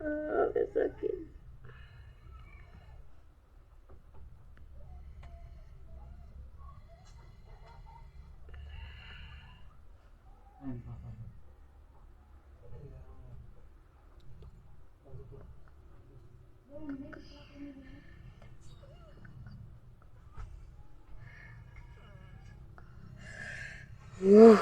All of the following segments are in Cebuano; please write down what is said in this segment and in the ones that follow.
Ah, kasakit. Oh,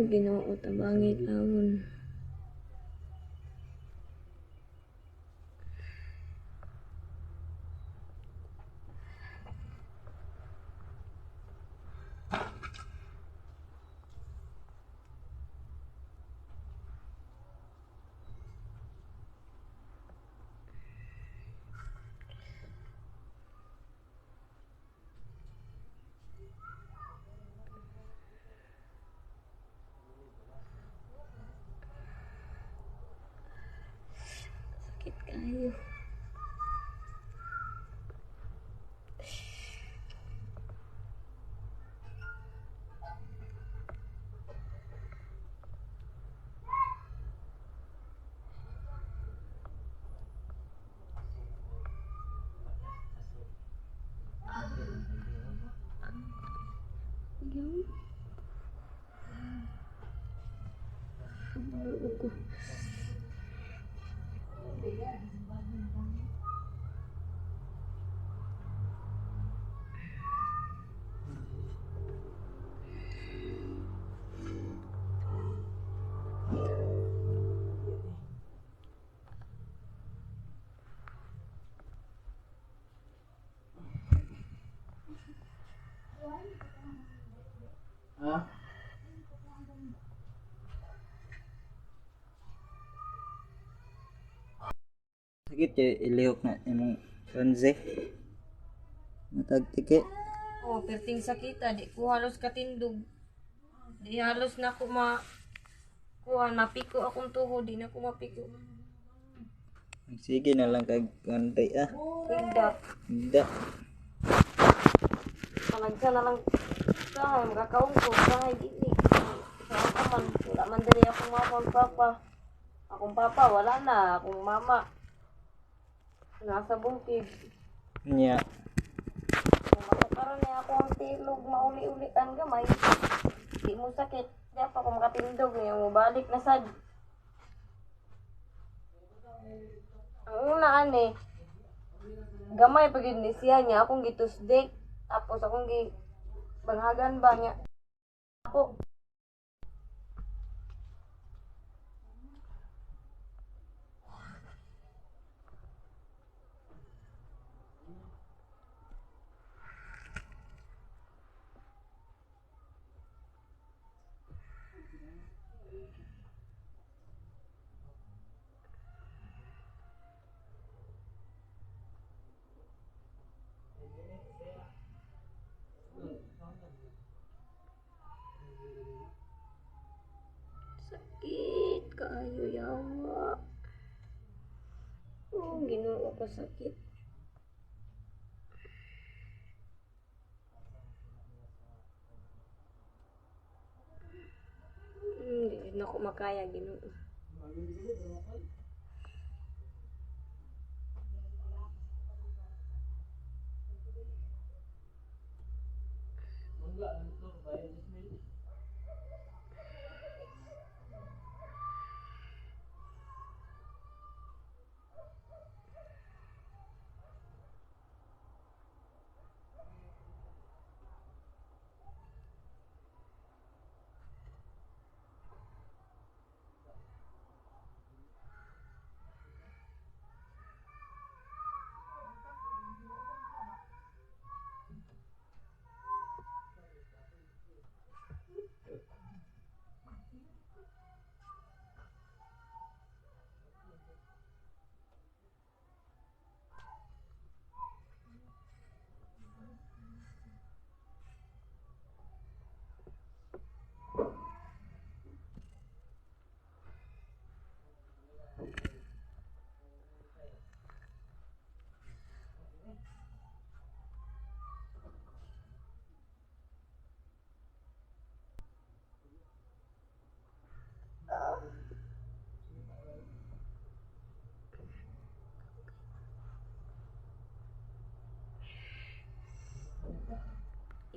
Ginoo, tabangi taon. Sakit kayo. Yung? Ko. Ha? Sakit kay ilihok na imong kanze. Matagtiki. Oh, perting sakita, di ko halos katindog. Di halos na ko ma kuan mapiko akong tuhod, di na ko mapiko. Sige na lang kag kuan ah. Higda. Higda. Panagsa na lang sahay, makakaon ko, sahay dili. Sa ako man, wala man diri akong mama ug papa. Akong papa wala na, akong mama nasa bukid. Nya. Kung makakaroon niya ako ang tilog, mauli-ulian gamay. Di mo sakit. Di pa ako makatindog niya, mubalik na sad. Ang una ani, gamay pag yun ni siya niya, akong gitusdik. Tapos akong gi banghagan ba niya. Ako. Sakit kaayo, yawa. Oh, Ginoo ko, sakit. Di na ko makaya, Ginoo.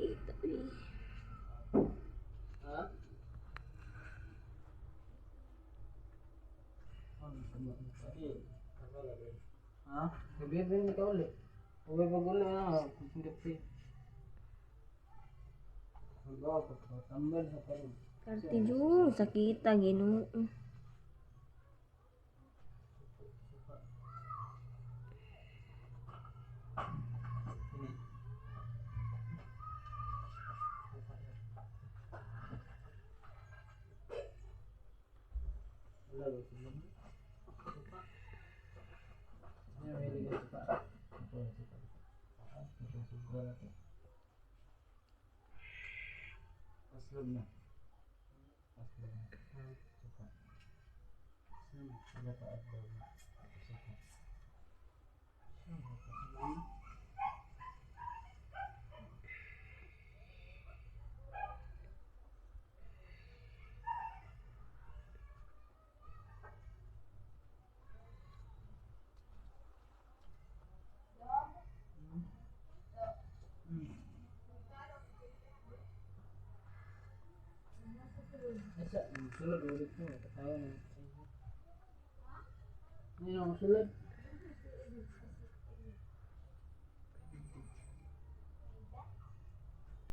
Ito eh. Ha? Ha? Gabi ba ka uli? Uwi pag uli na, gabi. Tambal sa karon. Karte jud, sakita, Ginoo. Wala ba sila? Suka. Ano may ligay suka? Ito, suka. Ito, suka na to. Aslog na. Aslog na. Suka. Wala pa aslog na. Suka. Asa, sulod ulit mo. Katawa na. Ano ang sulod?